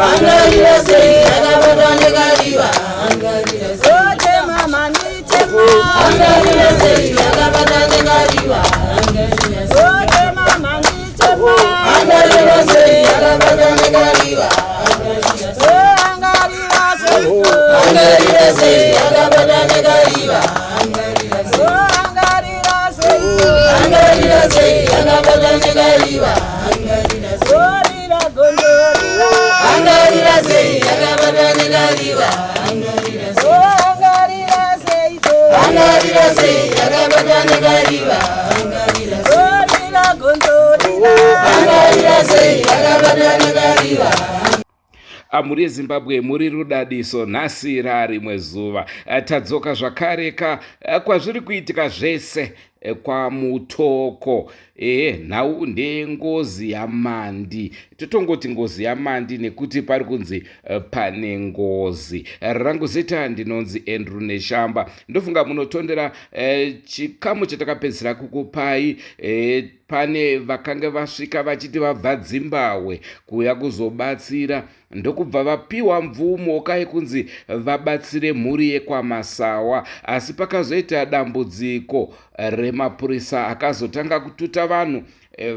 Angarira sei akabatwa nekariva? Angarira sei? Otema manditema. Angarira sei akabatwa nekariva? Angarira sei? Otema manditema. Angarira sei akabatwa nekariva? Angarira sei? Angarira sei. Angarira sei akabatwa nekariva? Angarira sei? Angarira sei. Angarira sei akabatwa nekariva? Angarira sei? Orira gondorira. Angarira sei akabatwa nekariva? Angarira sei? Angarira sei. Angarira sei akabatwa nekariva? Angarira sei? Orira gondorira. Angarira sei akabatwa nekariva? Mhuri yeZimbabwe, muri rudadiso. Nhasi rarimwe zuva, tadzoka zvakare ka kwazviri kuitika zvese, kwaMutoko. Ehe, nhau ndeyengozi yaMandi. Totongoti ngozi yaMandi nekuti pari kunzi pane ngozi. Rangu zita ndinonzi Andrew Neshamba. Ndofunga munotondera chikamu chatakapedzisira kukupai. Pane vakanga vasvika vachiti vabva Dzimbahwe kuuya kuzobatsira, ndokubva vapiwa mvumo kai kunzi vabatsire mhuri yekwaMasawa, asi pakazoita dambudziko remapurisa akazotanga kututa vanhu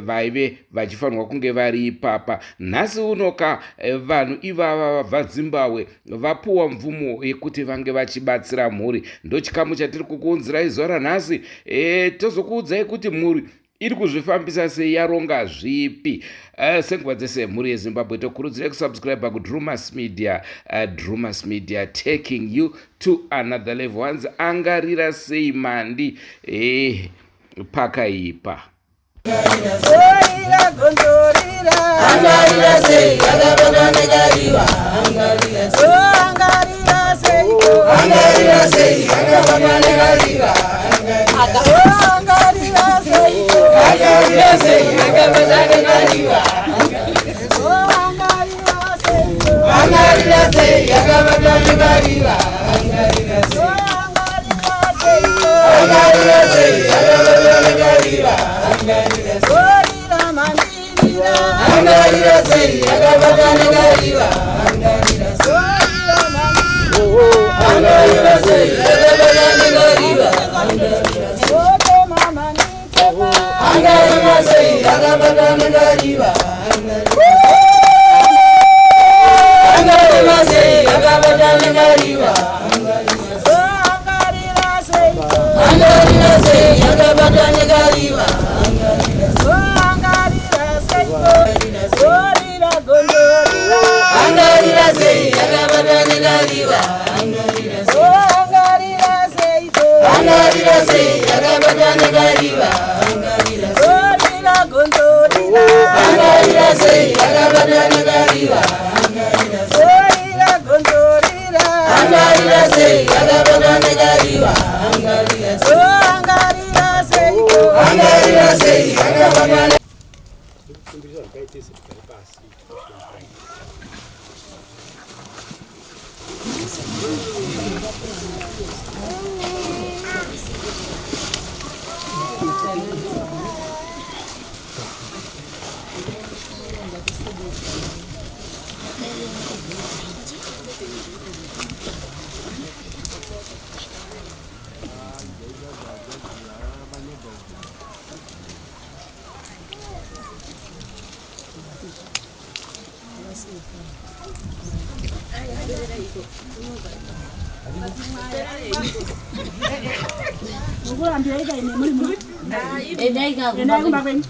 vaive vachifanirwa kunge vari ipapa. Nhasi unoka vanhu ivava vabva Dzimbahwe vapuwa mvumo yekuti vange vachibatsira mhuri. Ndochikamu chatiri kukuunzirai zuva ranhasi. Tozokuudzai kuti mhuri iri kuzvifambisa sei, yaronga zvipi. Senguva dzese, mhuri yeZimbabwe, tokurudzirai kusubscribe kuDrumas Media. Drumas Media, taking you to another level. Hanzi angarira sei Mandi? Pakaipa. Orira gondorira. Angarira sei akabatwa nekariva? Angarira sei? Angarira sei. Angarira sei akabatwa nekariva? Angarira sei. Angarira sei akabatwa nekariva? Angarira sei. Angarira sei akabatwa nekariva? Angarira sei? Angarira sei. Angarira sei akabatwa nekariva? Angarira sei? Orira mandirira. Angarira sei akabatwa nekariva? Angarira sei? Orira mandirira. Angarira sei akabatwa nekariva? Angarira sei? Otema manditema. Angarira sei akabatwa nekariva? Angarira sei akabatwa nekariva? Angarira sei. Angarira sei akabatwa nekariva? Angarira sei. Orira gondorira. Angarira sei akabatwa nekariva? Angarira sei? Angarira sei. Angarira sei akabatwa nekariva? Angarira sei? Orira gondorira. Angarira sei akabatwa nekariva? Angarira sei? Orira gondorira. Angarira sei akabatwa nekariva? Angarira sei? Angarira sei. Angarira sei akabatwa. Endai kumba kwenyu.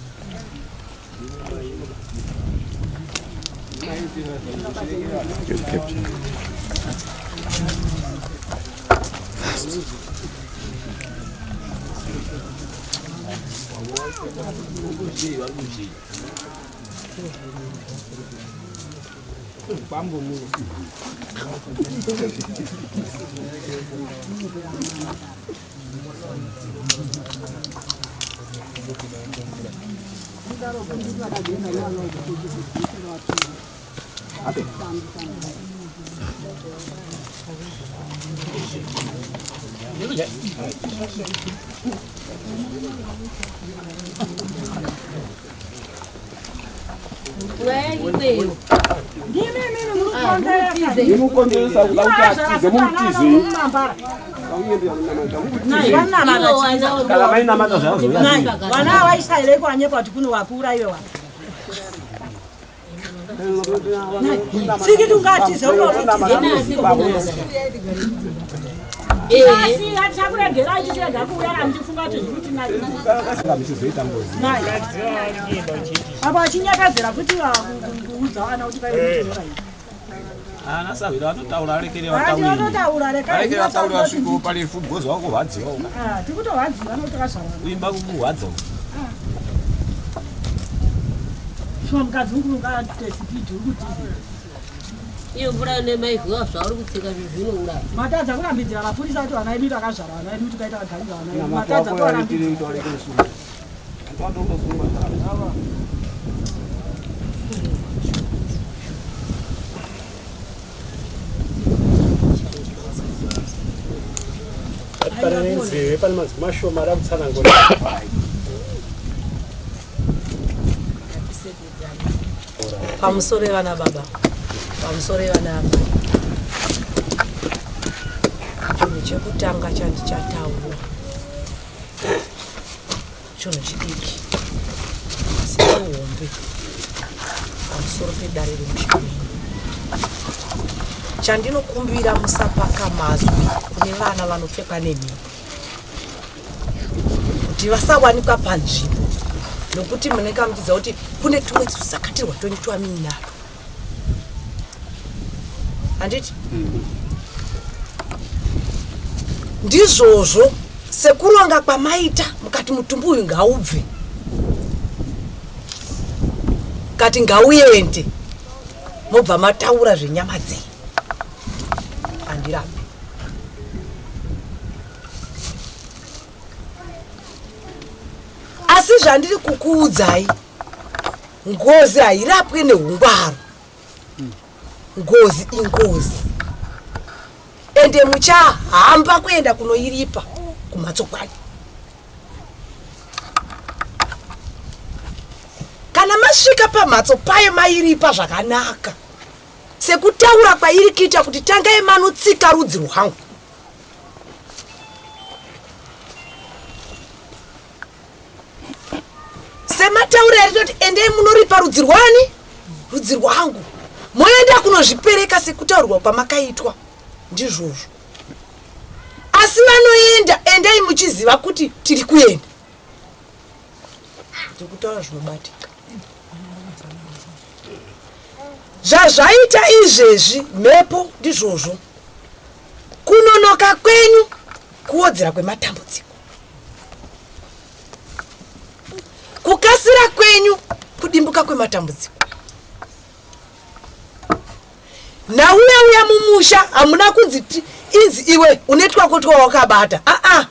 Mukonzeresa kuda kuti atize mumutizei. Kana mainamata zvazouya. Vana vaishairei kwanyepa kuti kuno wakura iwe wa. Siki tungatize unotize. Asi hatichakuregerai tichirega kuuya kana muchifunga kuti zviri kuti Muchizoita ngozi. Apo achinyakadzira kuti kuudza vana kuti vaikutora. Ana sahwira vatotaura arekere Vati vataure. vatotaura rekai. Arekere vataure vasvike parefu gozi wako rwadziwa. Ah, tikutorwadziwa nokuti takazvarwa. Kuimba kukurwadza. Shuwa mukadzi mukuru ngaatesipidhi uri kutiza. Iyo mvura nemaihwa zvauri kutsika zvinouraya. Matadza kurambidzira mapurisa kuti vana vedu takazvara vana vedu tikaita vagarira vana vedu. Matadza kuvarambidzira. Pane nenzeve, pane mazwi mashoma ada kutsanangura. Pamusoro yevana baba, pamusoro yevana amai, chinhu chekutanga chandichataura chinhu chidiki asi chihombe pamusoro pedare remusha wenyu. Chandinokumbira, musapaka mazwi kune vana vanopfekwa nemhepo kuti vasawanikwa panzvimbo, nokuti munenge muchiziva kuti kune tumwe tusakatirwa twenyu twamiinatwo, handiti? Ndizvozvo sekuronga kwamaita mukati mutumbi uyu ngaubve, kati ngauende, mobva mataura zvenyama dzenyu. Handirambi. Asi zvandiri kukuudzai, ngozi hairapwe neungwaro. Ngozi ingozi, ende muchahamba kuenda kunoiripa kumhatso kwayo. Kana masvika pamhatso payo, mairipa zvakanaka sekutaura kwairi kuita kuti tangai manotsika rudzi rwangu. Sematauro yaritoti endei munoripa rudzi rwani, rudzi rwangu, moenda kunozvipereka sekutaurwa kwamakaitwa. Ndizvozvo. Asi vanoenda, endai muchiziva kuti tiri kuenda, tiri kutaura zvinobatika. Zvazvaita izvezvi mhepo, ndizvozvo. Kunonoka kwenyu kuwodzera kwematambudziko, kukasira kwenyu kudimbuka kwematambudziko. Nauya uya mumusha, hamuna kunzi inzi iwe une twako twawakabata. Aa,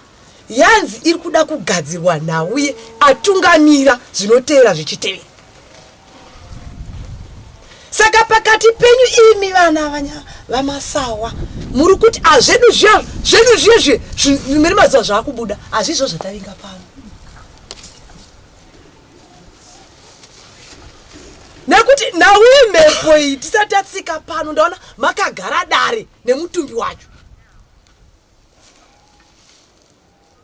yanzi iri kuda kugadzirwa nauye atungamira zvinoteera zvichitevera. Saka pakati penyu imi vana vamasawa muri kuti azvedu zviya zvedu zviye zvi mazuva zvaakubuda, hazvizvo zvatavinga pano, nekuti nhau yemhepo iyi tisati tatsika pano, ndaona makagara dare nemutumbi wacho.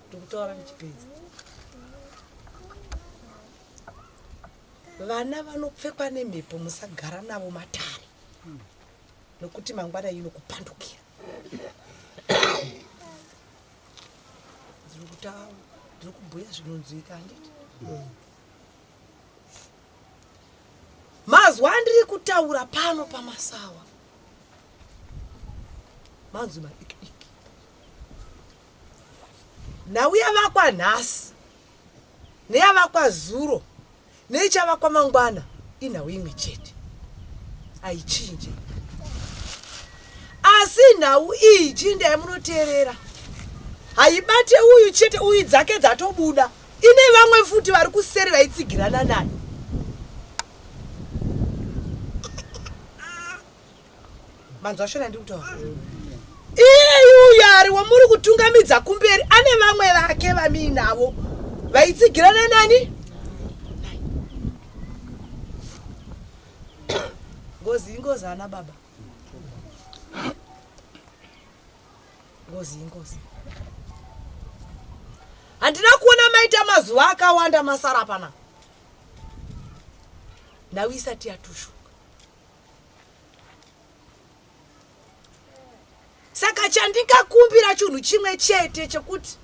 Ndikutaura ndichipedza. Vana vanopfekwa nemhepo musagara navo matare, nokuti mangwana inokupandukira. Ndiri kutaura, ndiri kubhuya zvinonzwika, handiti? Mazwa andiri kutaura pano pamasawa manzwi madiki diki. Nhau yavakwa nhasi neyavakwa zuro neichavakwa mangwana inhau imwe chete, haichinje. Asi nhau iyi chindai munoteerera, haibate uyu chete, uyu dzake dzatobuda, ine vamwe futi vari kuseri vaitsigirana naye. Manzwa shona ndiri kutaura? Iyeyu uyu ari wamuri kutungamidza kumberi ane vamwe vake vamiinavo vaitsigirana nani. Ngozi ingozi, ana baba. Ngozi ingozi. Handina kuona maita mazuva akawanda masara pana. Nhau isati yatushuka. Saka chandingakumbira chinhu chimwe chete chekuti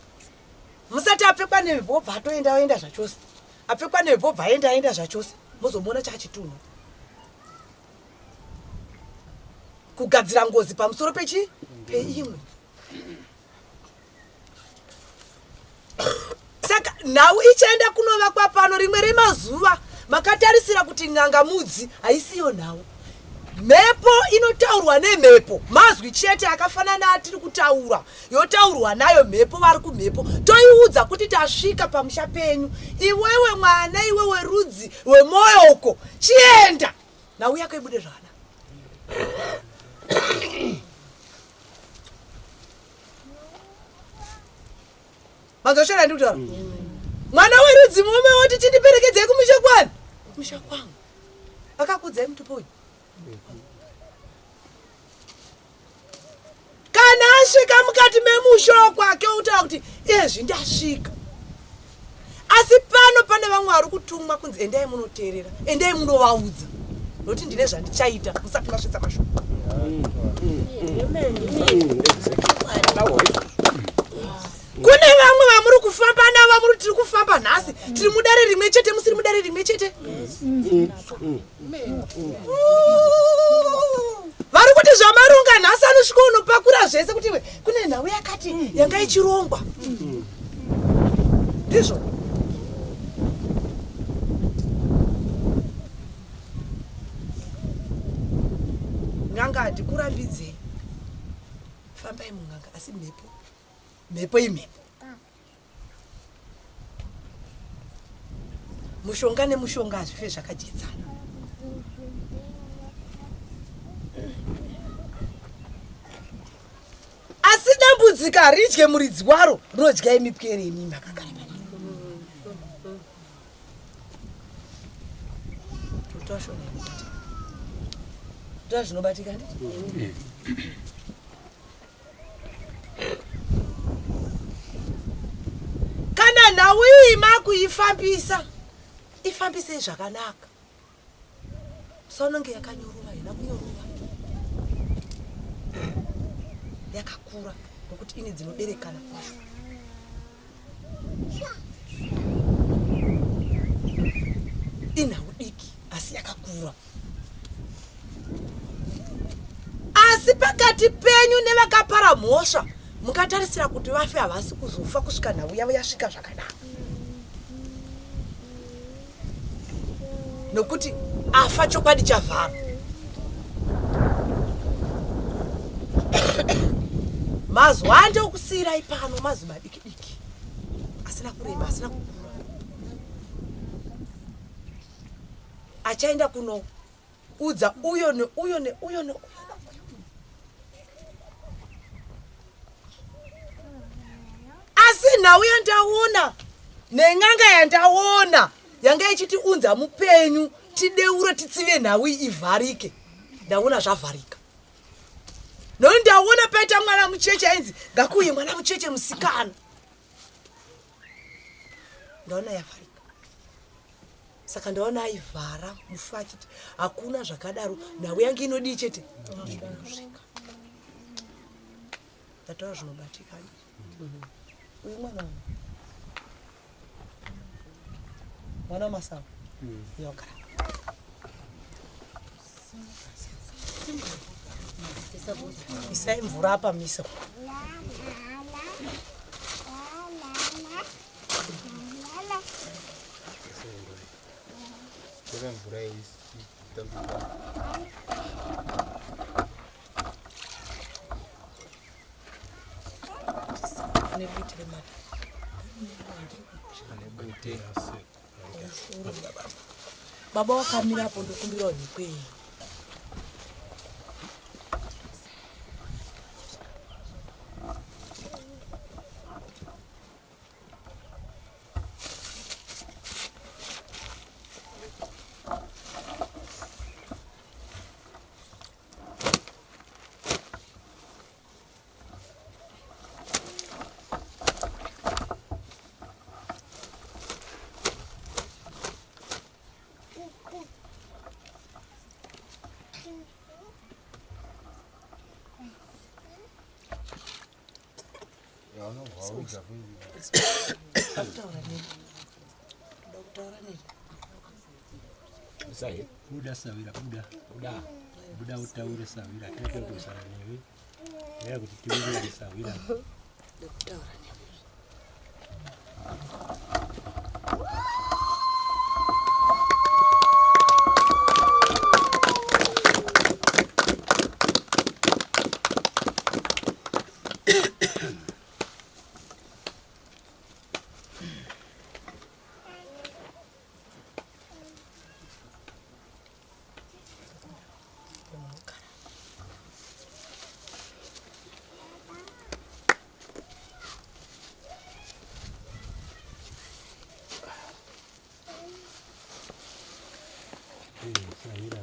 musati apfekwa nemhepo obva atoenda oenda zvachose, apfekwa nemhepo obva aenda aenda zvachose, mozomuona chachitunhu kugadzira ngozi pamusoro pechi peimwe. Saka nhau ichaenda kunovakwa pano rimwe remazuva makatarisira kuti n'anga mudzi haisiyo nhau. Mhepo inotaurwa nemhepo, mazwi chete akafanana atiri kutaura, yotaurwa nayo mhepo, vari kumhepo toiudza kuti tasvika pamusha penyu, iwewe mwana, iwewe rudzi rwemwoyo uko, chienda nhau yako ibude zvakanaka. Manzwa shona ndikutaura? Mwana werudzi mume woti chindiperekedzei kumusha kwani? Kumusha kwangu. Akakuudzai mutupo uyu? Kana asvika mukati memusha kwake otaura kuti iyezvi ndasvika. Asi pano pane vamwe vari kutumwa kunzi endai munoteerera, endai munovaudza. Nokuti ndine zvandichaita musati masvitsa mashoko. Kune vamwe vamuri kufamba navo vamuri tiri kufamba nhasi tiri mudare rimwe chete musiri mudare rimwe chete. Vari kuti zvamarunga nhasi anosvika unopakura zvese kuti iwe kune nhau yakati yanga ichirongwa. Ndizvo. N'anga handikurambidzei. Fambai mun'anga asi mhepo. Mhepo imhepo. Mushonga nemushonga hazvife zvakadyedzana. Asi dambudziko haridye muridzi waro, rinodya imi pwere imi makagara pano. Totora zvinobatika nditi? Kana nhau iyi makuifambisa, ifambisei zvakanaka. Sononge yakanyorova, haina kunyorova. Yakakura nokuti ine dzinoberekana kwazvo. Inhau diki asi yakakura. Asi pakati penyu nevakapara mhosva mukatarisira kuti vafe havasi kuzofa kusvika nhau yavo yasvika zvakanaka. Nokuti afa chokwadi chavhara. Mazwi andokusiirai pano mazwi madiki diki asina kureba asina kukura achaenda kunoudza uyo neuyo neuyo neuyo. Asi nhau yandaona nen'anga yandaona yanga ichitiunza mupenyu tideure titsive nhau iyi ivharike, ndaona zvavharika. Nokuti ndaona paita mwana mucheche ainzi ngakuuye mwana mucheche musikana, ndaona yavharika. Saka ndaona aivhara mufi achiti hakuna zvakadaro, nhau yange inodii chete inosvika. Ndataura zvinobatika. Uyu mwana uyu mwana wamasawa yogara. Isai mvura apa misa. Tora mvura iyi. Nebute remata. Nebute. Baba wakamira apo ndokumbirawo nhikwe iyi. Kutaura neni. Toda kutaura neni. Buda sawira buda. Buda. Buda utaure sawira tete kusara newe. Yaya kuti tiure sawira. Ndokutaura nemi. Sawira.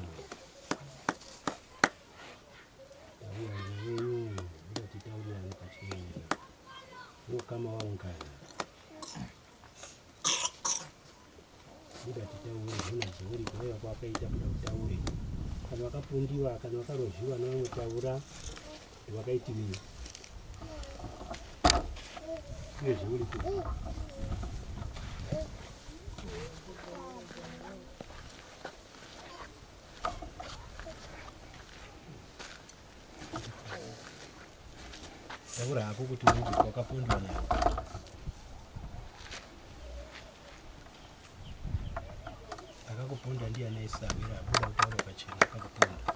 Taura newe buda titaurirane pachena. Ukama waungana. Buda titaure huna zvauri kuuya kwakaita buda utaure. Kana wakapundiwa kana wakarozviwa nevamwe taura kuti wakaitiwei. Uye zvauri ku taura hako kuti wakapondwa nawo. Akakuponda ndiye anaisawira buda utaure pachena akakuponda.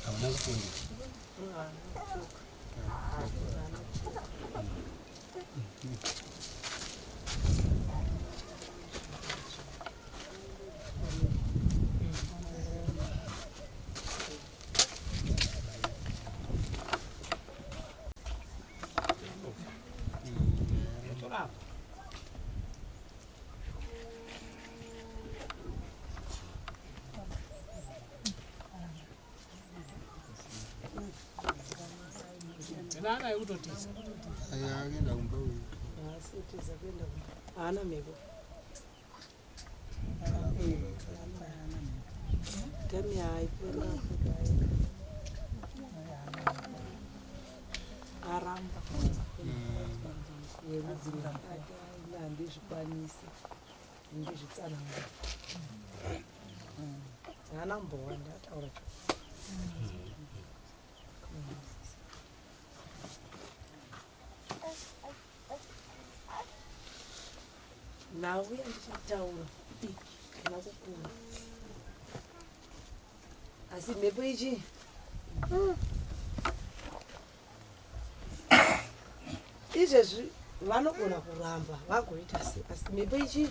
Hauna kuponda. Haasitiza kuenda kumba. Haana mhepo. Tami haipera aramba handizvikwanisi ndizvitsanangura haana mbowa ndataura nhau yandichataura diki kana kukura asi mhepo ichi izvezvi vanogona kuramba vagoita se asi mhepo ichi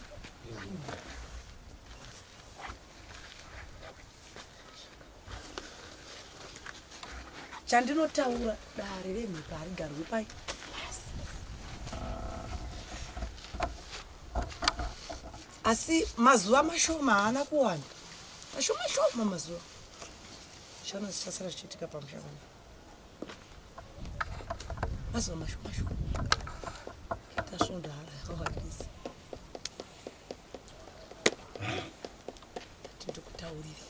chandinotaura dare remhepo harigarwi pai pasi asi mazuva mashoma haana kuwanda mashoma shoma mazuva shona zvichasara zvichiitika pamusha pano mazuva mashoma shoma kuita svondo harawandisi tati ndikutaurire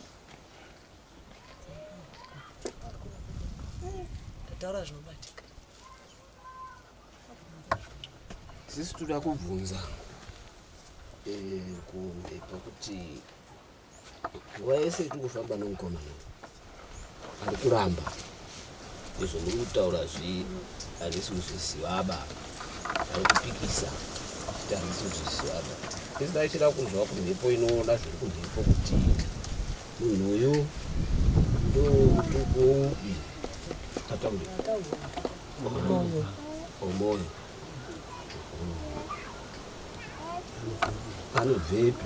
ndataura zvinobatika Sisi toda kubvunza kumhepo kuti nguva yese tiri kufamba nomukomana ari kuramba izvo muri kutaura zvi handisi kuzviziva ba ari kupikisa kuti handisi kuzviziva ba isi taichida kunzwa kumhepo inoona zviri kumhepo kuti munhu uyu ndomutupo upi ataure omoyo anobvepi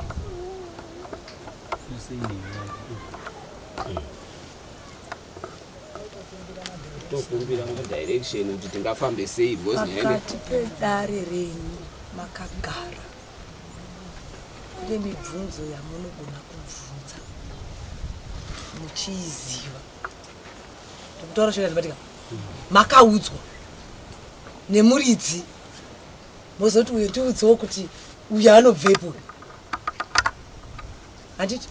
tokumbira madirection kuti tingafambe sei because nyaya pakati pedare renyu makagara kune mibvunzo yamunogona kubvunza muchiiziva ndikutaura shona ndibatika makaudzwa nemuridzi mozoti uyo tiudzewo kuti Uyu anobvepo. Handiti?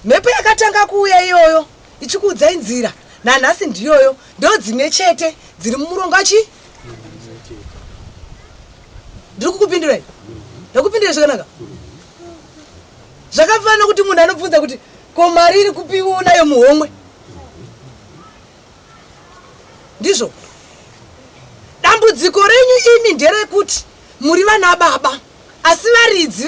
Mhepo yakatanga kuuya iyoyo ichikuudzai nzira nanhasi ndiyoyo ndo dzimwe chete dziri mumurongo chi ndiri kukupindurai ndakupindurai zvakanaka zvakafanana nokuti munhu anobvunza kuti ko mari iri kupiwa unayo muhomwe ndizvo dambudziko renyu imi nderekuti muri vana baba asi varidzi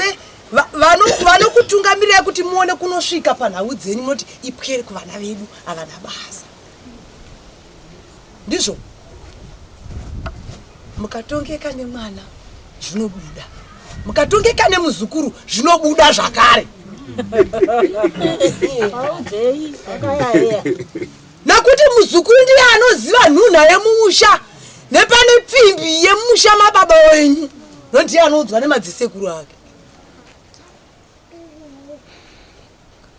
vanokutungamirai kuti muone kunosvika panhau dzenyu munoti ipwere kuvana vedu havana basa ndizvo mukatongeka nemwana zvinobuda mukatongeka nemuzukuru zvinobuda zvakare nekuti muzukuru ndiye anoziva nhunha yemumusha nepane pfimbi yemumusha mababa wenyu nondiye anoudzwa nemadzisekuru ake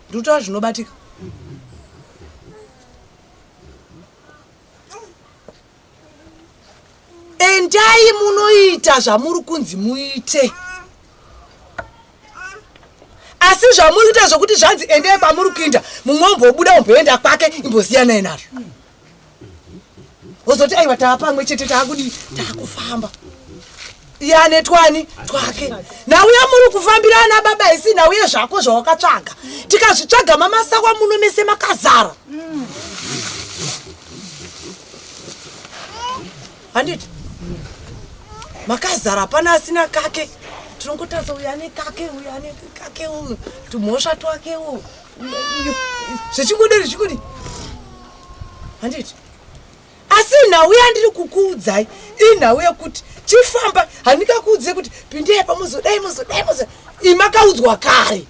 ndikutaura zvinobatika Endai munoita zvamuri kunzi muite. Asi zvamuri kuita zvokuti zvanzi endai kwamuri kuinda, mumwe ombobuda omboenda kwake, imbosiyanai nazvo. Wozoti aiwa tava pamwe chete taakudii taakufamba. Iye ane twani twake. Nauya muri kufambira ana baba isi nauye zvako zvawakatsvaga. Tikazvitsvaga mamasawa muno mese makazara. Handiti makazara hapana asina kake tinongotarisa uyu ane kake uyu ane kake uyu tumhosva twake uyu zvechingoderi zvichikudi handiti asi nhau yandiri kukuudzai inhau yekuti chifamba handingakuudzei kuti pindei apa muzodai muzodai muzo imakaudzwa kare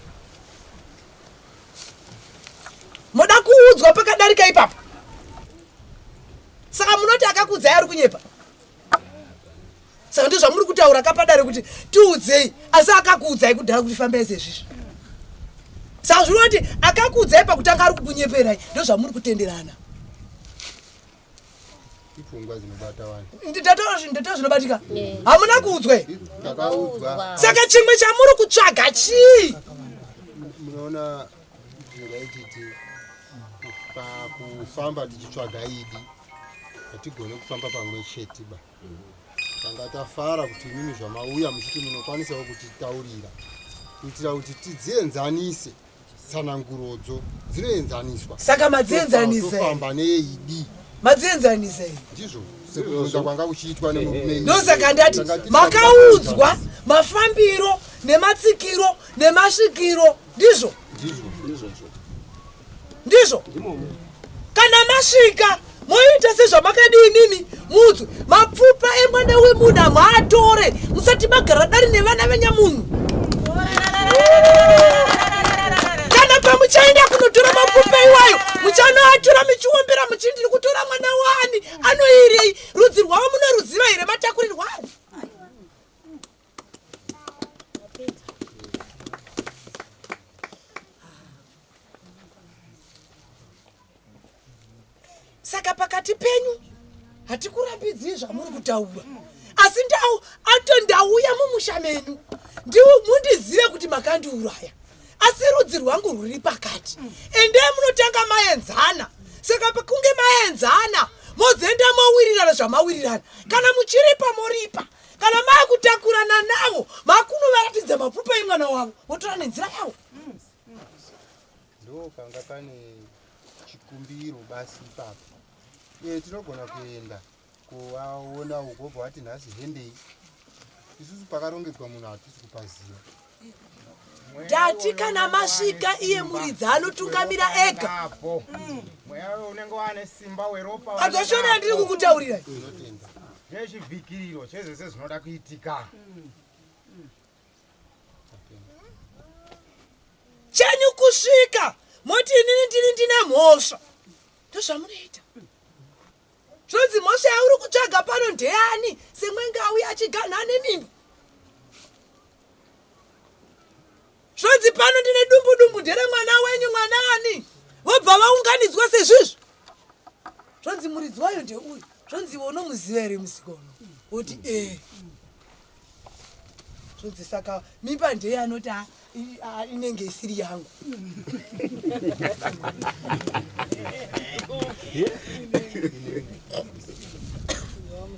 moda kuudzwa pakadarika ipapo saka munoti akakuudzai ari kunyepa saka ndizvo zvamuri kutaura kapadare kuti tiudzei asi akakuudzai kudhara kuti fambai sezvizvi saka zvinoti akakuudzai pakutanga ari kukunyeperai ndozvamuri kutenderana Ipfungwa dzinobata vanhu. Ndataura zvinobatika. Hamuna kuudzwa here? Takaudzwa. Saka chimwe chamuri kutsvaga chii? Munoona ndingaititi pakufamba tichitsvaga idi hatigone kufamba pamwe chete ba. Tanga tafara kuti imimi zvamauya muchiti munokwanisawo kutitaurira kuitira kuti tidzienzanise. Tsanangurodzo dzinoenzaniswa. Saka madzienzanisa. Tofamba neidi. Madzienzanisa. Ndizvo sekubvunza kwanga kuchiitwa nemurume. Ndosaka ndati makaudzwa mafambiro nematsikiro nemasvikiro ndizvo. Ndizvo. Ndizvo. Kana masvika moita sezvamakadii imimi muudzwe mapfupa emwana wemunhu hamuatore musati magara dare nevana venyamunhu kana pamuchaenda kunotora mapfupa iwayo muchanoatora muchiombera muchindiri kutora mwana wani anoirei rudzi rwavo munoruziva here matakurirwa aro Saka pakati penyu hatikurambidzii zvamuri kutaura asi ndau ato ndauya mumusha menyu ndiwo mundizive kuti makandiuraya asi rudzi rwangu rwuri pakati endei munotanga maenzana saka kunge maenzana mozoenda mowirirana zvamawirirana kana muchiripa moripa kana makutakurana navo makunovaratidza mapfupa emwana wavo votora nenzira yavo Ndo panga pane chikumbiro basi ipapo. Eh, tinogona kuenda kuvaona uko wobva wati nhasi hendei. Isusu pakarongedzwa munhu hatisi kupaziva. Ndati kana masvika iye muridzi anotungamira ega. Mweya unenge wane simba weropa. Adzoshona ndiri kukutaurirai. Chechivhikiriro chezvese zvinoda kuitika. Chenyu kusvika moti inini ndini ndine mhosva ndozvamunoita zvonzi mhosva yauri kutsvaga pano ndeyani semwenge auya achiganha nemimba zvonzi pano ndine dumbu dumbu ndere mwana wenyu mwana ani vobva vaunganidzwa sezvizvi zvonzi muridzi wayo ndeuyu zvonzi iwe unomuziva here musikono woti ee eh. Zvonzi saka mimba ndeye anoti inenge isiri yangu.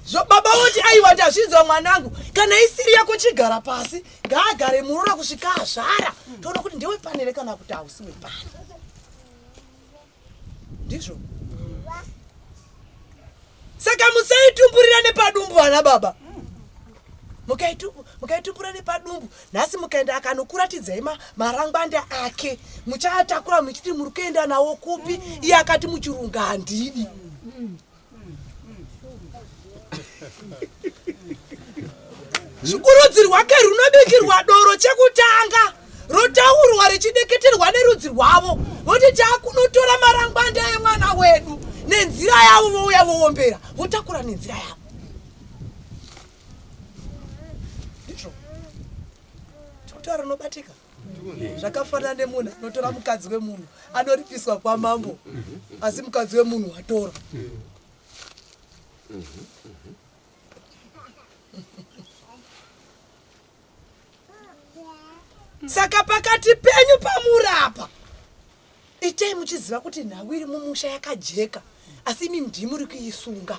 Zvo baba voti aiwa ndazvinzwa mwanangu, kana isiri yako chigara pasi, ngaagare muroora kusvika azvara, toona kuti ndewepanere kana kuti hausi wepane. Ndizvo. Saka musaitumburira nepadumbu vana baba. Mukaitumbura nepadumbu nhasi mukaenda akanokuratidzai marangwanda ake, muchaatakura muchiti muri kuenda nawo kupi? Iye akati muchirungu handidi. Zvikurudzi rwake runobikirwa doro chekutanga rotaurwa richideketerwa nerudzi rwavo, voti takunotora marangwanda emwana wedu nenzira yavo, vouya voombera votakura nenzira yavo. Ndizvo tikutaura rinobatika. Zvakafanana nemunhu anotora mukadzi wemunhu, anoripiswa kwamambo, asi mukadzi wemunhu watora. Saka pakati penyu pamurapa, itai muchiziva kuti nhau iri mumusha yakajeka, asi imi ndimi muri kuisunga.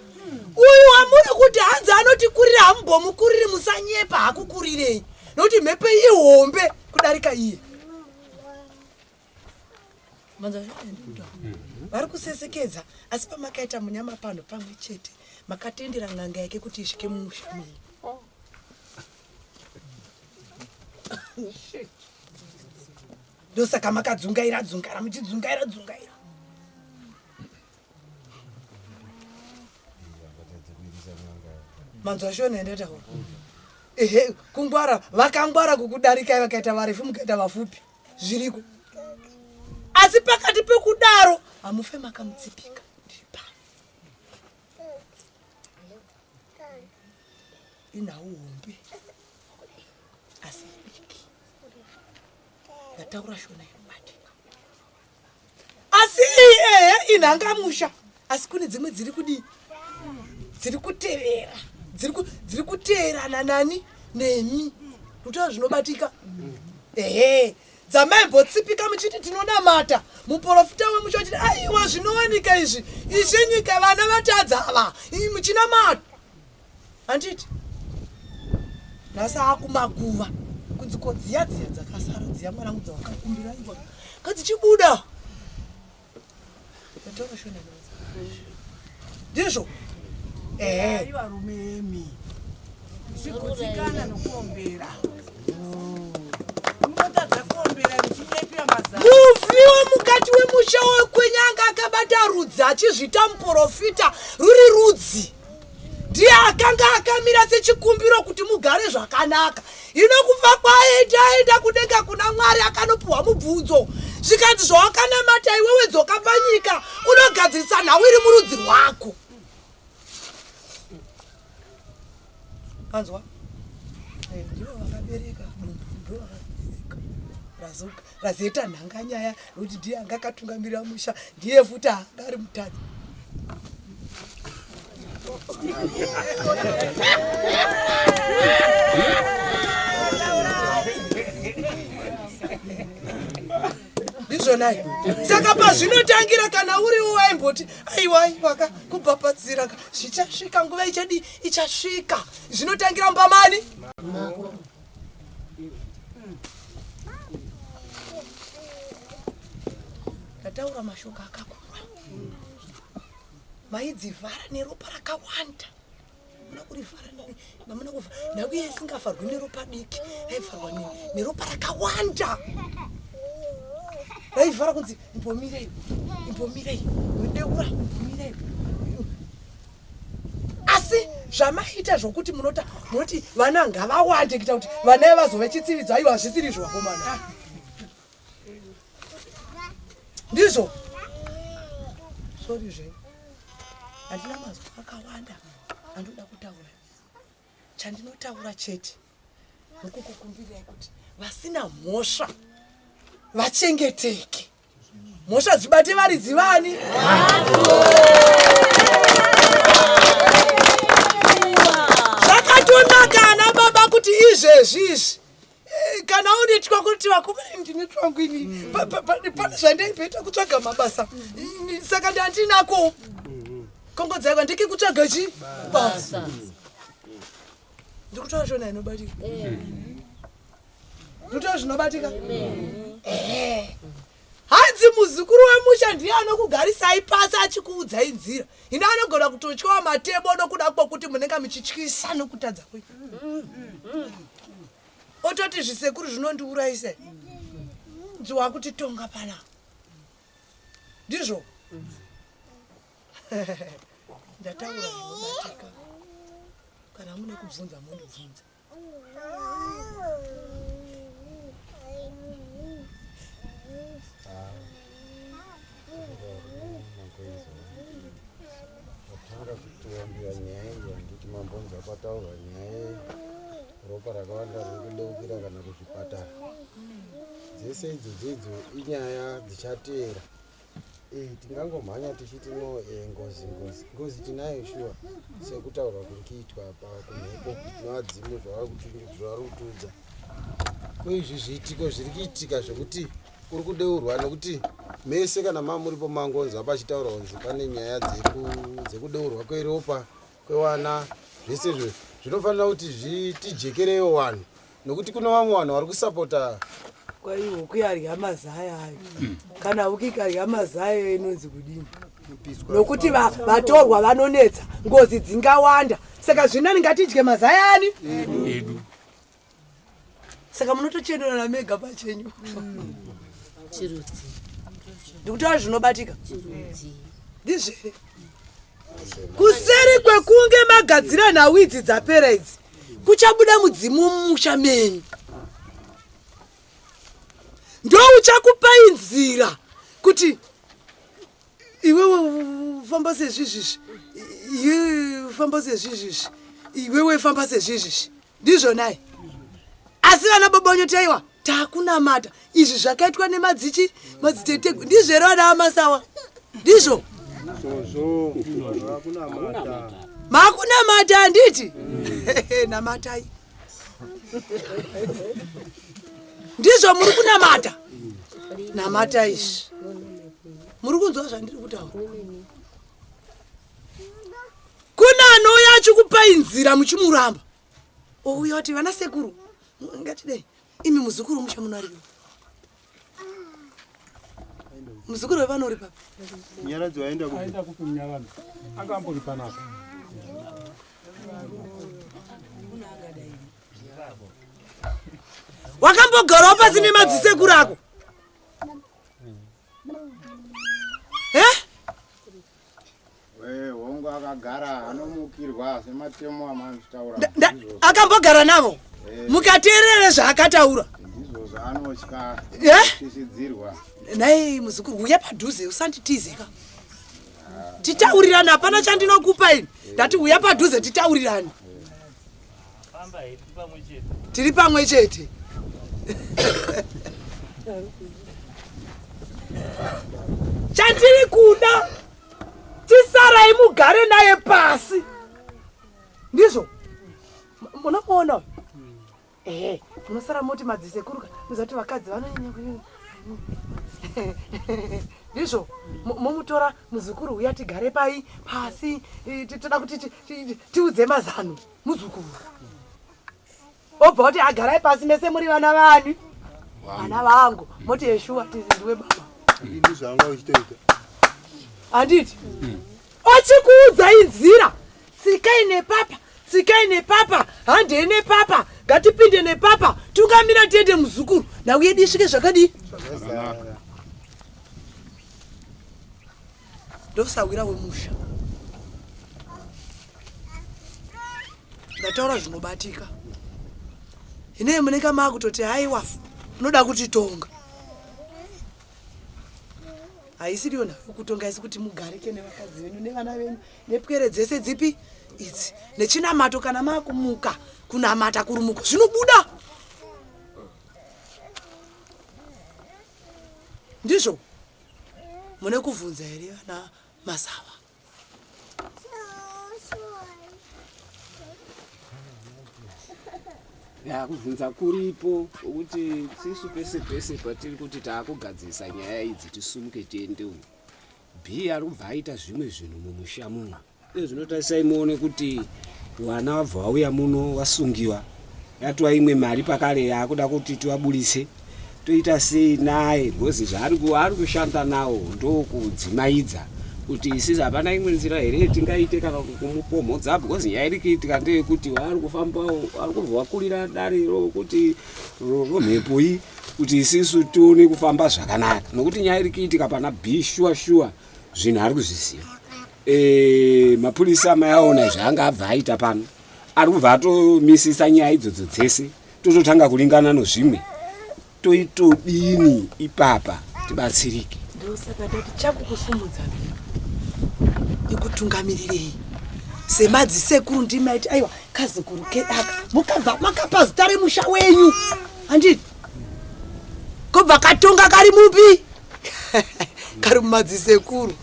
Uyu wamuri kuti hanzi anotikurira, hamumbomukuriri, musanyepa, hakukurirei, nokuti mhepo ihombe kudarika iye. Vari kusesekedza, asi pamakaita munyama pano pamwe chete, makatendera n'anga yake kuti isvike mumusha menyu. Ndosaka makadzungaira dzungaira, muchidzungaira dzungaira. Manzwa shona yandataura? Ehe, kungwara, vakangwara kukudarikai, vakaita varefu mukaita vafupi, zviriko. Asi pakati pekudaro hamufe makamutsipika. Ndiri pano. Inhau hombe asi idiki, ndataura shona inobatika. Asi iyi ehe inhangamusha, asi kune dzimwe dziri kudii, dziri kutevera, dziri kuteerana nani nemi, kutaura zvinobatika. Ehe, dzamaimbotsipika muchiti tinonamata, muprofita wemusha uchiti aiwa zvinowanika izvi, ishe nyika vana vatadza ava, muchinamata handiti? Nhasi akumakuva kunzi ko dziya dziya dzakasara dziya mwanangu dzawakakumbira iwa ngadzichibuda. Ndataura shona ndizvo. Ehe, varume emi zvikutsikana nokuombera, munotadza kuombera muchinyepera mazano. Mufi wemukati wemusha wekwenyanga akabata rudzi achizviita muprofita, ruri rudzi ndiye akanga akamira sechikumbiro kuti mugare zvakanaka. Hino kufa kwaita aenda kudenga kuna Mwari, akanopiwa mubvunzo, zvikanzi zvawakanamata iwewe, dzoka panyika unogadzirisa nhau iri murudzi rwako. Anzwa? Ndivo vakabereka dumbu, ndivo vakabereka razoita nhanganyaya, nokuti ndiye anga akatungamirira musha, ndiye futi anga ari mutadzi. Ndizvonai. Saka pazvinotangira, kana uriwo waimboti aiwa aiwaka kubhabhadzira ka, zvichasvika nguva ichadi ichasvika. Zvinotangira mumba mani. Ndataura mashoko akakura, maidzivhara neropa rakawanda. Muna kurivhara namuna kuva nhau iye isingavharwi neropa diki, yaivharwa neropa rakawanda, raivhara kunzi imbomirei, imbomirei, deura, imbomirei. Asi zvamaita zvokuti munota munoti vana ngavawande kuita kuti vana vazove chitsividzo, aiwa hazvisiri izvo vakomana, ndizvo. Sori zvenyu, handina mazwi akawanda andoda kutaura. Chandinotaura chete nokukukumbirai kuti vasina mhosva vachengeteke, mhosva dzibate varidzi vani. Zvakatonaka ana baba kuti izvezvi sezvizvi eh, kana unitwa kuti vakomana ndine twangu ini mm. pane zvandaimboita kutsvaga mabasa saka ndandinako kongodzaiwa ndiki kutsvaga chi basa ndikutaura shona inobatika ndikutaura zvinobatika hanzi muzukuru wemusha ndiye anokugarisai pasi achikuudzai nzira hino anogona kutotyawa matebo nokuda kwokuti munenge muchityisa nokutadza kwenyu ototi zvisekuru zvinondiurayisa nzi wakutitonga pana ndizvo ndataura zvinobatika kana mune kubvunza mondibvunza Tanga kutiwambira nyaya iyi handiti mambonzwa kwataurwa nyaya ropa rakawanda riri kudeukira kana kuzvipatara dzese idzo dzidzo inyaya dzichateera Eh, tingangomhanya tichiti no eh, ngozi ngozi ngozi tinayo shuwa sekutaurwa kuri kuitwa pa kumhepo nevadzimu zvavari kutiudza ko izvi zviitiko zviri kuitika zvekuti kuri kudeurwa nekuti mese kana mamuripo mangonzwa pachitaurwa kunzi pane nyaya dzekudeurwa kweropa kwewana zvese izvo zvinofanira kuti zvitijekerewo vanhu nokuti kune vamwe vanhu vari kusapota kwai huku yarya mazai ayo hmm. kana huku ikarya mazai ayo inonzi kudini nokuti vatorwa vanonetsa ngozi dzingawanda saka zvinani ngatidye mazai ani edu saka munotochenurana mega pachenyu hmm. ndikutaura zvinobatika ndizvere kuseri kwekunge magadzira nhau idzi dzapera idzi kuchabuda mudzimu mumusha menyu ndouchakupai nzira kuti iwewe famba sezvizvizvi iwe famba sezvizvizvi iwewe famba sezvizvizvi ndizvo nai asi vana bobonyotaiwa takunamata izvi zvakaitwa nemadzichi madziteteguru ndizvo here vana vamasawa ndizvo makunamata handiti mm. namatai ndizvo muri kunamata namata izvi muri kunzwa zvandiri kutaura kuna anouya achikupai nzira muchimuramba ouya kuti vana sekuru ngatidei imi muzukuru musha muno aripo muzukuru wevano uri papi Munyaradzi waenda kupi? Aenda kupi Munyaradzi? Anga ambori panapa. Wakambogarawo pasi nemadzisekuru ako? Eh? Eh, hongu akagara anomukirwa sematemo amanotaura. Akambogara navo eh. mukateerere zvaakataura ndizvo zvaanotya eh? kutyisidzirwa. Nhai muzukuru huya padhuze usanditizeka titaurirane hapana chandinokupa ini ndati huya padhuze titaurirane tiri pamwe chete chandiri kuda tisarai mugare naye pasi ndizvo munomuona uyu ehe munosara moti madzisekuru ka muzati vakadzi vanonyanya ndizvo momutora muzukuru uya tigare pai pasi toda kuti tiudze mazano muzukuru obva kuti agarai pasi mese muri vana vani vana vangu moti yeshuwa ndiwe baba ndizvanga uchitoita handiti hmm. ochikuudzai nzira tsikai nepapa tsikai nepapa handei nepapa ngatipinde nepapa tungamira tiende muzukuru nhau yedu isvike zvakadii ndosahwira wemusha ndataura zvinobatika hinei munenge maakutoti haiwa unoda kutitonga haisiriyo nhau yokutonga isi kuti mugarike nevakadzi venyu nevana venyu nepwere dzese dzipi idzi nechinamato kana makumuka kunamata kurumuko zvinobuda ndizvo mune kuvhunza here vana masawa Ya, kubvunza kuripo kuti tisu pese pese patiri kuti taakugadzirisa nyaya idzi tisumuke tiende umu. B ari kubva aita zvimwe zvinhu mumusha muno. Uye zvinotarisai muone kuti vana vabva vauya muno vasungiwa yatova imwe mari pakare yaakuda kuti tivaburitse toita sei naye because zvaari kushanda nawo ndokudzimaidza kuti isisi hapana imwe nzira here yatingaite kana kumupomhodza because nyaya iri kuitika ndeyekuti waari kufambawo ari kubva wakurira dare rokuti romhepo iyi kuti isisu tione kufamba zvakanaka nokuti nyaya iri kuitika pana b shuwa shuwa zvinhu ari kuzviziva e, mapurisa mayaona zvaanga abva aita pano ari kubva atomisisa nyaya idzodzo dzese tototanga kuringana nozvimwe toitodini ipapa tibatsirike ndosaka tati chakukusumudza ikutungamirirei semadzisekuru ndimaiti aiwa kazukuru kedaka mukabva makapa zita remusha wenyu handiti kobva katonga kari mupi kari mumadzisekuru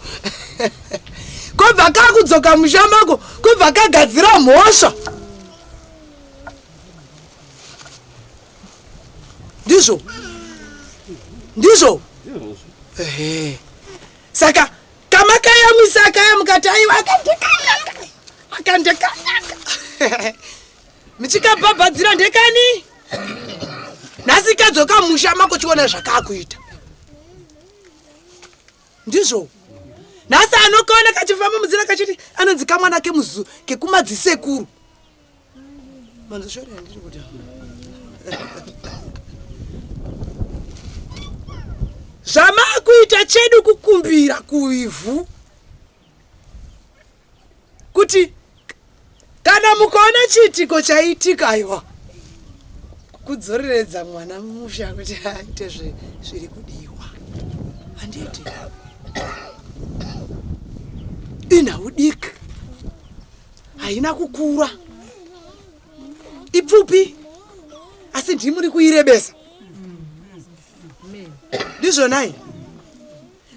kobva kakudzoka musha mako kobva kagadzira mhosva ndizvo ndizvo ehe saka kamakayamwisa kaya mukati aiwa akandekanaka akandekanaka michikabhabhadzira ndekani nhasi kadzoka musha mako chiona zvakakuita ndizvo nhasi anokaona kachifamba munzira kachiti anonzi kamwana kemuzu kekumadzisekuru manzoshora yandiri kuti zvamakuita chedu kukumbira kuivhu kuti kana mukaona chiitiko chaitika aiwa kudzoreredza mwana mumusha kuti aite zviri kudiwa handiti inhau diki haina kukura ipfupi asi ndimuri kuirebesa ndizvonai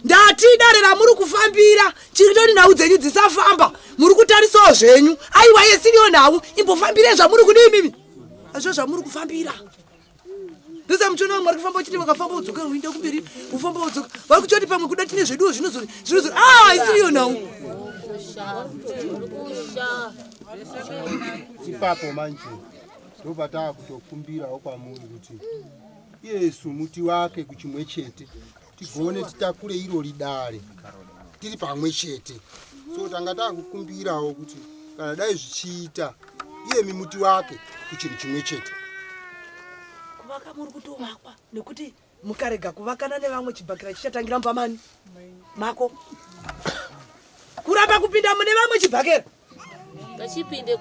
ndati dare ramuri kufambira chiritori nhau dzenyu dzisafamba muri kutarisawo zvenyu aiwa yesiriyo nhau imbofambirei zvamuri kudii mimi azvo zvamuri kufambira ndose muchiona vamwe vari kufamba uchiti vakafamba udzoka uinde kumberi ufamba udzoka vari kuchoti pamwe kuda tine zveduwo zvinozo zvinozo ah isiriyo nhau ipapo manje ndopataakutokumbirawo kwamuri kuti iyesu muti wake kuchimwe chete tigone titakure irori dare tiri pamwe chete so tanga takukumbirawo kuti kana dai zvichiita iyemi muti wake kuchinhu chimwe chete kuvaka muri kutovakwa nekuti mukarega kuvakana nevamwe chibhakira chichatangira mumba mani mako kuramba kupinda mune vamwe chibhakera ngachipinde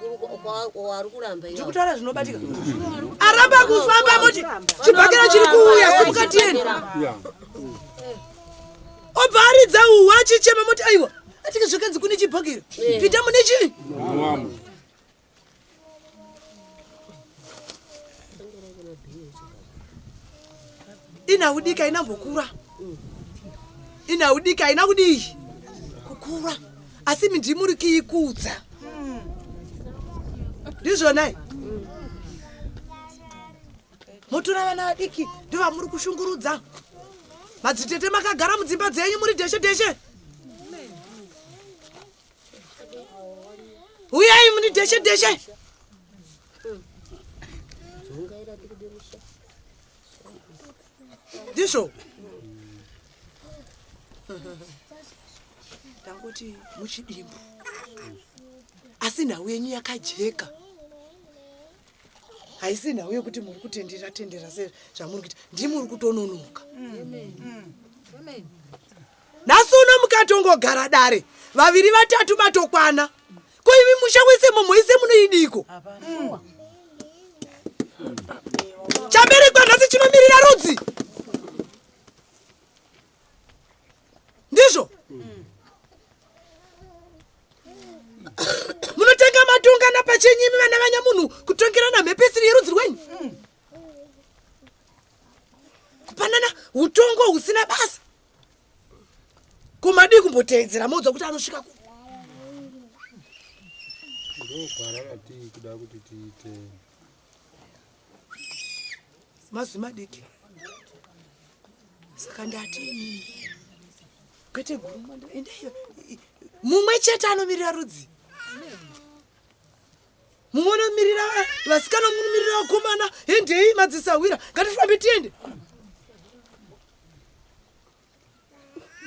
wari kuramba ndiri kutaura zvinobatika aramba kufamba moti chibhakera chiri kuuya simuka tiende obva aridza uhu achichema moti aiwa atike zvakanzi kune chibhakera pinda mune chii Inhau diki haina mbokura. Inhau diki haina kudii? Kukura. Asi imi ndimi muri kiikudza. Ndizvonai? Motora vana vadiki ndovamuri kushungurudza. Madzitete makagara mudzimba dzenyu muri dheshe dheshe. Uyai muni dheshe dheshe. Ndizvo. Ndangoti muchidimbu. Asi nhau yenyu yakajeka. Haisi nhau yekuti muri kutendera tendera sezvamuri kuita. Ndimi muri kutononoka. Nhasi uno mukatongogara dare vaviri vatatu matokwana. Ko imi musha wese mumhoise munoidiko? Chaberekwa nhasi chinomirira rudzi. Ndizvo? Munotenga matongana pachenyu imi vana vanyamunhu kutongerana mhepo isiri yerudzi rwenyu. Kupanana utongo husina basa. Ko madii kumboteedzera moudzwa kuti anosvika ku Ndogwara ratiri kuda kuti tiite. Mazwi madiki. Saka ndati inini kwete guruma endai mumwe chete anomirira rudzi. Mumwe unomirira vasikana, mumwe unomirira vakomana. Hendei madzisahwira, ngatifambe tiende.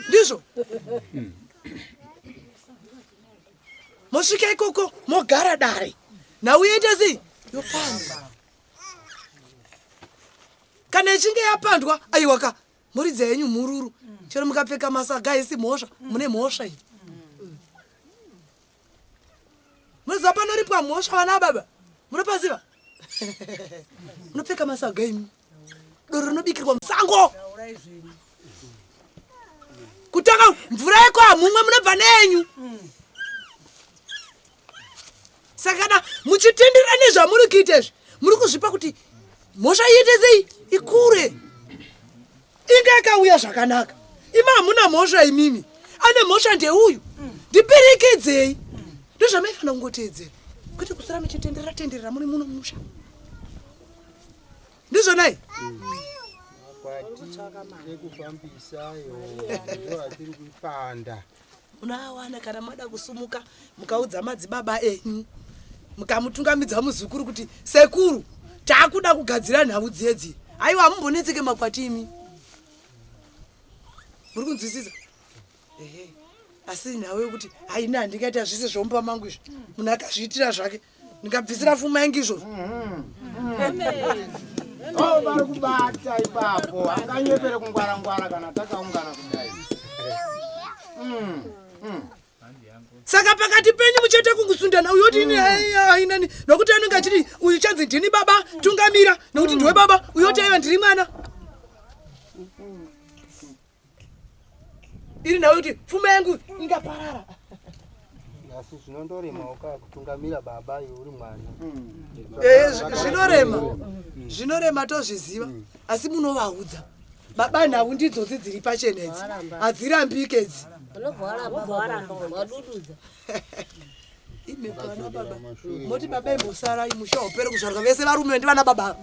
Ndizvo. Mosvika ikoko mogara dare. Nhau yoita sei? Yopandwa. Kana ichinge yapandwa, aiwaka muridza yenyu mhururu. Chero mukapfeka masaga haisi mhosva, mune mhosva iyi. Munoziva panoripwa mhosva vana baba? Munopaziva? Munopfeka masaga imi. Doro rinobikirwa musango. Kutanga mvura yeko hamumwe munobva nenyu. Saka kana muchitenderera nezvamuri kuita izvi, muri kuzvipa kuti mhosva iite sei? Ikure. Inga yakauya zvakanaka. Imi hamuna mhosva imimi. Ane mhosva ndeuyu. Ndiperekedzei. Ndozvamaifanira kungoteedzera. Kwete kuswera muchitenderera tenderera muri muno musha. Ndizvo nai? Makwati ekufambisayo ndo atiri kuipanda. Munoawana kana mada kusumuka mukaudza madzibaba enyu mukamutungamidza muzukuru kuti sekuru takuda kugadzira nhau dzedzi. Aiwa hamumbonetseke makwati imi. Muri kunzwisisa? Ehe. Asi nhau yekuti haina handingaita zvese zvomupa mangu izvi. Munhu akazviitira zvake. Ndingabvisira fuma yangu izvozvo. Oh, vari kubata ipapo. Anganyepere kungwara ngwara kana takaungana kudai. Saka pakati penyu muchaita kungusundana uyo oti ini hainani nokuti anenge achiti uyu chanzi ndini baba tungamira nokuti ndiwe baba uyo oti aiva ndiri mwana. Iri nhau yekuti pfuma yangu ingaparara. Asi zvinondorema uka kutungamira baba iwe uri mwana. Zvinorema. Zvinorema tozviziva. Asi munovaudza. Baba nhau ndidzodzi dziri pachena idzi. Hadzirambike idzi. Imhepo vana baba. Moti baba imbosarai musha upere kuzvarwa vese varume ndivana baba.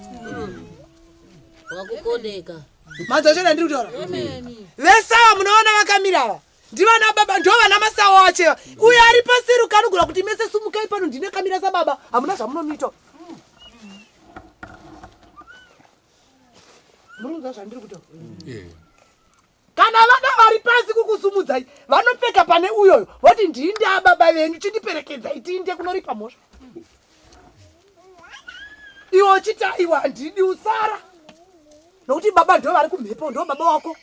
Wakukodeka. Manzwa chena ndiri kutaura. Vese ava munoona vakamira ava. Ndivana baba ndo vana masawo acho. Uyo ari paseri ukanogona kuti mese sumukai pano ndine kamira sababa. Hamuna zvamunomuita. Muri kunzwa zvandiri kutaura? Kana vada vari pasi kukusumudzai vanopfeka pane uyoyo voti ndinde ababa venyu chindiperekedzai tiinde kunoripa mhosva. Iwe uchiti aiwa handidi usara nokuti baba ndo vari kumhepo ndo baba wako.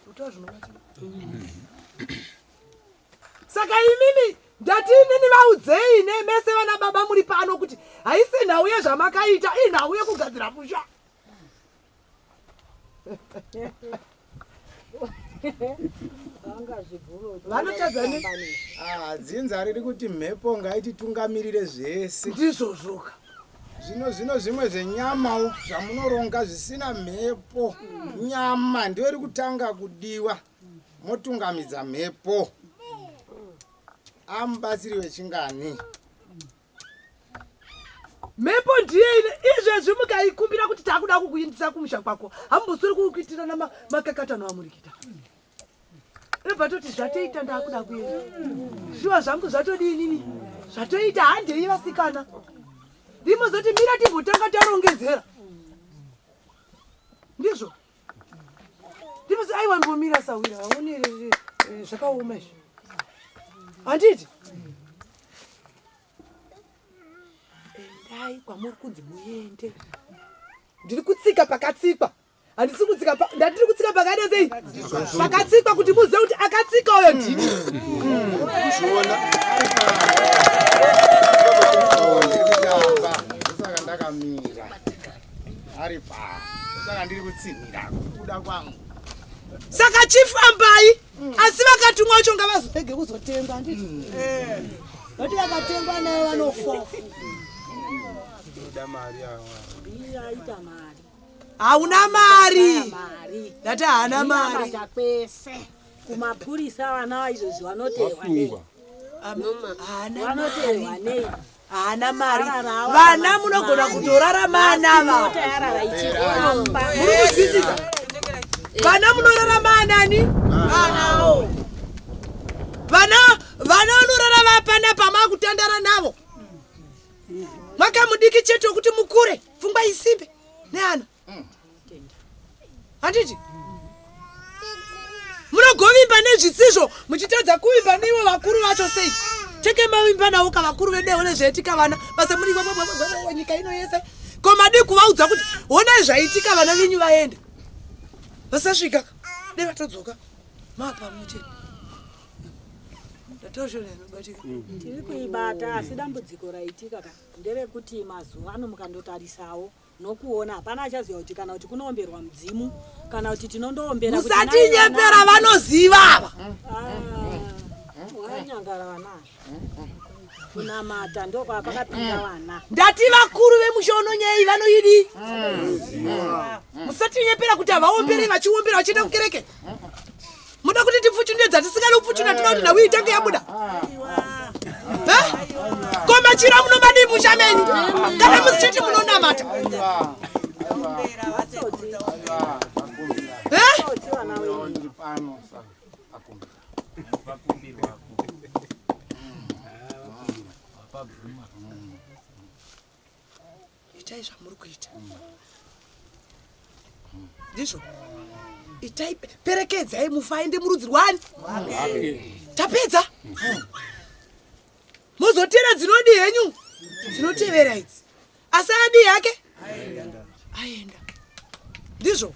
Utaura zvinobatika. Saka imimi ndati inini vaudzei nemese vana baba muri pano kuti haisi nhau yezvamakaita inhau yekugadzira musha. Vanotadza ne Dzinza riri kuti mhepo ngaititungamirire zvese. Ndizvozvoka. Zvino zvino zvimwe zvenyamawo zvamunoronga zvisina mhepo. Nyama ndiyo iri kutanga kudiwa. Motungamidza mhepo. Amubatsiri wechingani. Mhepo ndiye ine izvezvi mukaikumbira kuti takuda kukuindisa kumusha kwako hamumbosweri kukuitirana makakatano amuri kuita. Inobva toti zvatoita ndakuda kuenda. Shuwa zvangu zvatodii inini? Zvatoita handei vasikana. Ndimozoti mira timbotanga tarongedzera. Ndizvo. Ndimozoti aiwa mbomira sawira aone zvakaoma izvi. Handiti? Endai kwamuri kunzi muende. Ndiri kutsika pakatsikwa. Handisi kutsika pa, ndandiri kutsika pakaita sei? Pakatsikwa kuti muzive kuti akatsika uyo ndini. Kuzviona. Saka ndakamira. Ari pa. Saka ndiri kutsinhira kuda kwangu. Saka chifambai asi vakatumwa vacho ngavazorege kuzotengwa handiti? Nokuti vakatengwa nayo vanofa. Ndoda mari awa. Aita mari. Hauna mari. Ndati haana mari. Kwese. Kumapurisa vana izvozvi vanoteerwa nei? Haana Vanoteerwa mari. nei? Haana mari. Vana munogona kutorara maanava. Muri kuzwisisa? Vana munorara maanani? Vanawo. Vana vana vanorara vapanapa makutandara navo. Makamudiki chete wekuti mukure, pfungwa isimbe neana. Handiti? Munogovimba nezvisizvo muchitadza kuvimba neivo vakuru vacho sei? Teke mavimba navo ka vakuru vedu one zvaitika vana basa muri nyika ino yese. Ko madii kuvaudza kuti honai zvaitika vana venyu vaenda. Vasasvika dai vatodzoka. Mapamwe chete. Ndatoshona inobatika. Tiri kuibata asi dambudziko raitika ka nderekuti mazuva ano mukandotarisawo nokuona hapana achaziva kuti kana kuti kunoomberwa mudzimu kana kuti tinondoombera musatinyepera vanoziva ava wanyangara vana kunamata ndokwapakapinda vana ndati vakuru vemusha unonyei vanoidi musatinyepera kuti havaombere vachiombera vachienda kukereke muda kuti tipfuchune dzatisingadi kupfuchuna toda kuti nhau itange yabuda eh? ko machira munomadii musha menyu kana musichiti munonamata eh? Itai zvamuri kuita ndizvo itai perekedzai mufaende murudzi rwani tapedza mozotera dzinodii henyu dzinotevera idzi asi adii hake aenda ndizvo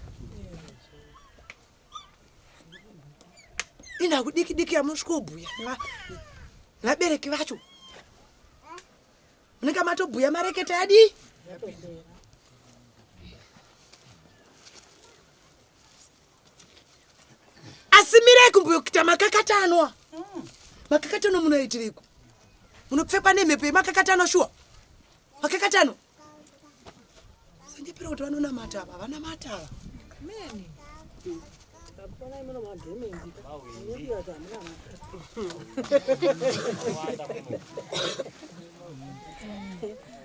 inhaku diki diki yamunosvikobhuya nevabereki vacho Munenge matobhuya mareketa yadii? Asi mirai kumboita makakatanwa. Makakatanwa munoitireiko? Munopfekwa nemhepo yemakakatanwa shuwa? Makakatanwa. Sanyepera kuti vanonamata ava, vanamata ava. Meni. Takuona imono magemenzi. Munokuya kuti hamuna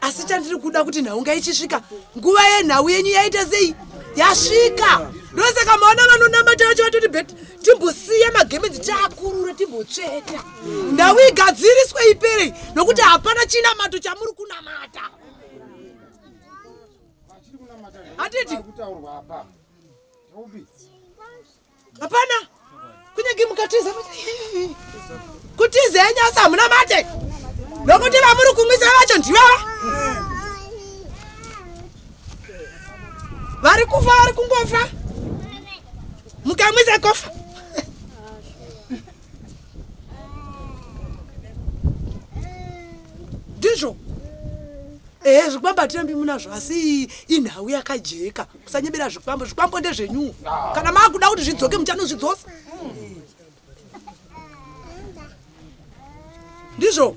Asi chandiri kuda kuti nhau ngaichisvika nguva yenhau yenyu yaita sei yasvika ndosaka maona vanonamata vacho vatoti bet timbosiya magemenzi tiakurure timbotsveta nhau igadziriswe ipere nokuti hapana chinamato chamuri kunamata hatiti hapana kunyange mukatiza kutiza henyu asi hamuna mate nokuti vamuri kumwisa vacho ndivava vari kufa vari kungofa mukamwisa kofa ndizvo ehe zvikwambo hatirambi munazvo asi inhau yakajeka musanyebera zvikwambo zvikwambo ndezvenyuwo kana maakuda kuti zvidzoke muchanozvidzosa ndizvo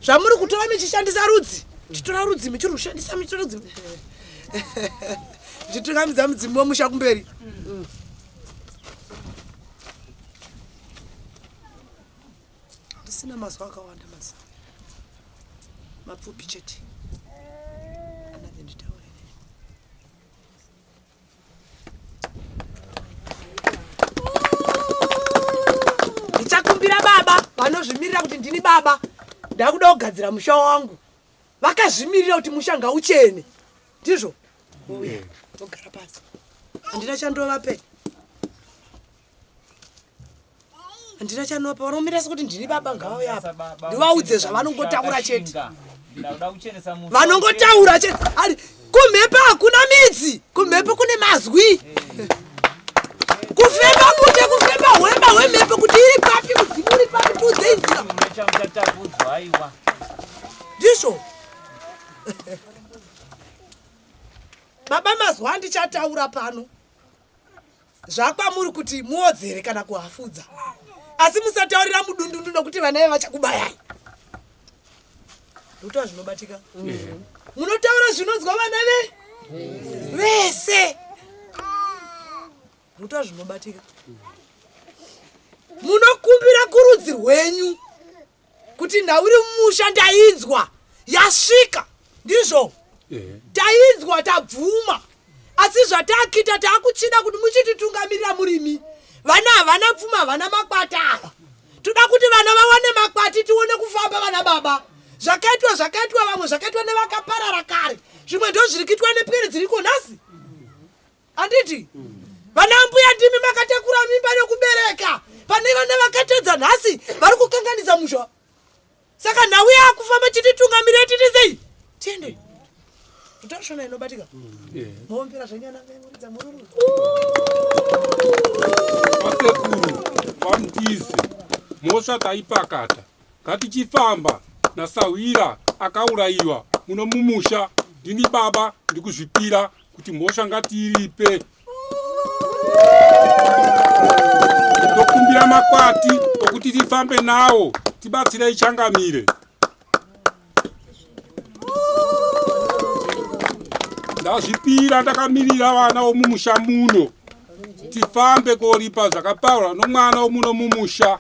zvamuri kutora michishandisa rudzi chitora rudzi michiri kushandisa michitora rudzi michitungamidza mudzimu wemusha kumberi ndisina mazwa akawanda mazuva mapfupi chete anadze nditaure ndichakumbira baba vanozvimirira kuti ndini baba ndakuda kugadzira musha wangu vakazvimirira kuti musha ngauchene ndizvo uya ogara pasi handina chandovape handina chanopa vanomira sekuti ndini baba ngavauye apa ndivaudze zvavanongotaura chete vanongotaura chete ari kumhepo hakuna midzi kumhepo kune mazwi kufemba mute kufemba hwema hwemhepo kuti iri papi mudzimu uri papi tiudzei nzira ndizvo baba mazwi andichataura pano Zvakwamuri kuti muodzere kana kuhafudza. Asi musataurira mudundundu nokuti vana ve vachakubayai. Ndokutaura zvinobatika. Munotaura zvinonzwa vana ve vese. Ndokutaura zvinobatika. Munokumbira kurudzi rwenyu kuti nhau iri mumusha ndainzwa. Yasvika ndizvo tainzwa tabvuma asi zvatakita takuchida kuti muchititungamirira murimi vana havana pfuma havana makwati ava toda kuti vana vawane makwati tione kufamba vana baba zvakaitwa zvakaitwa vamwe zvakaitwa nevakaparara kare zvimwe ndo zviri kuitwa nepwere dziriko nhasi handiti vana mbuya ndimi makatakura mimba nekubereka pane vana vakatedza nhasi vari kukanganisa musha saka nhau yakufamba chititungamirei titi sei tiende kutaura inobatika moombera zvenyana muridza mururu vasekuru vamutize mhosva taipakata ngatichifamba nasahwira akaurayiwa muno mumusha ndini baba ndikuzvipira kuti mhosva ngatiiripe Tokumbira makwati okuti tifambe nawo tibatsirei changamire. Ndazvipira ndakamirira vana vomumusha muno tifambe koripa zvakaparwa nomwana womuno mumusha.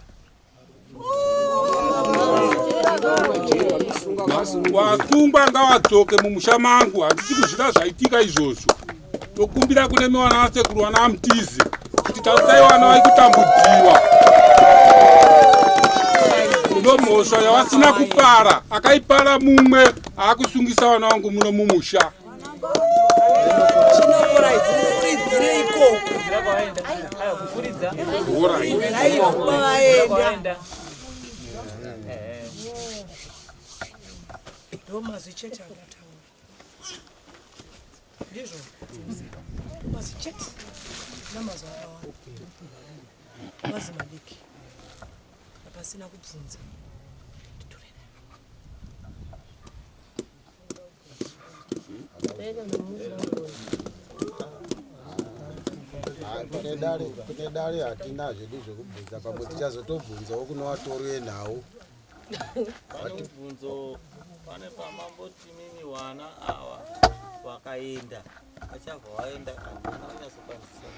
Wasungwa ngawadzoke mumusha mangu, handisi kuzvida zvaitika izvozvo. Tokumbira kune miwana vasekuru vana amutize kuti tarisai vana vari kutambudziwa ndomhosva yavasina kupara, akaipara mumwe aakusungisa vana vangu muno mumusha. Ndizvo mazwi chete namazwi akawanda mazwi madiki apasina kubvunza. Kune dare, kune dare hatina zvedu zvekubvunza, pamwe tichazotobvunzawo kune vatori venhau. Pane mubvunzo, pane pamamboti mimi wana awa wakaenda achabva waenda handina kunyatsopanzisa.